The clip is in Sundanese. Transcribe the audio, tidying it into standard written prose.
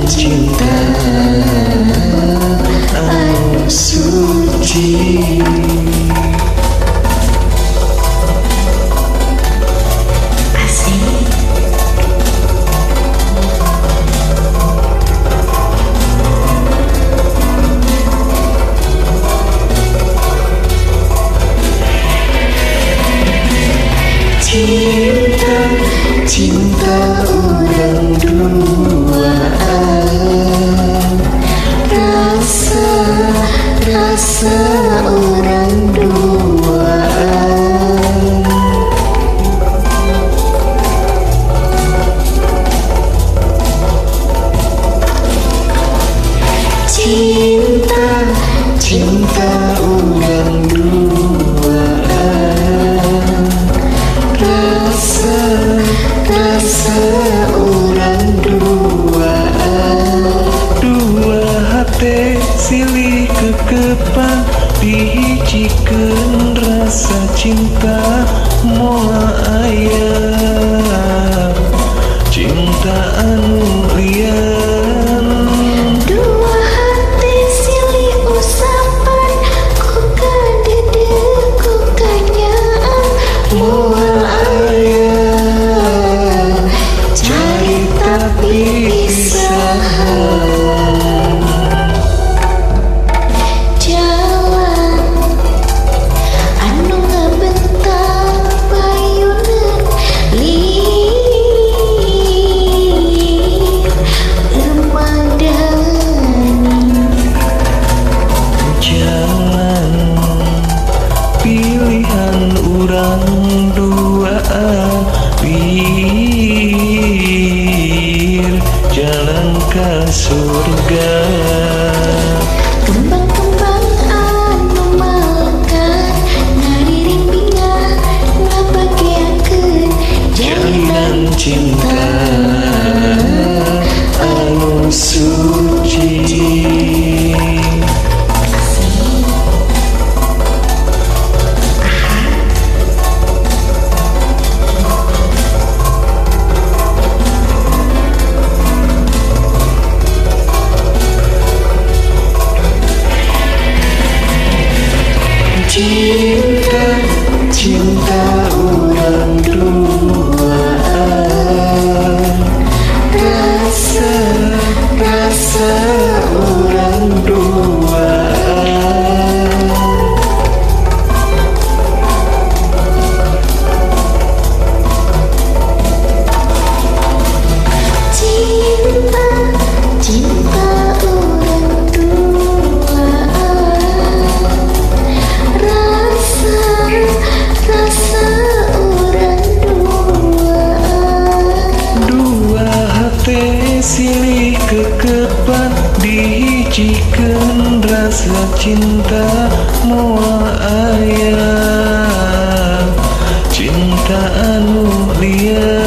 cinta anu suci. Cinta, cinta urang duaan, rasa, rasa urang duaan. Cinta, cinta urang duaan, rasa, rasa urang duaan. Dua hati silih kekepan, dihijikeun rasa cinta moal aya cinta anu lian. Dua hati silih usapan, ku kadede ku kanyaan moal aya carita pisahan. Jalan anu ngabentar payunan lir permadani. Jalan pilihan urang duaan, bir jalan ke surga. Kembang-kembang anu mekar, ngariring bingah ngabageakeun jalinan cinta anu suci. Cinta, cinta urang duaan, rasa, rasa urang duaan. Cinta, cinta urang duaan, rasa, rasa urang duaan. Dua hati silih kekepan, dihijikeun rasa cinta moal aya cinta anu lian.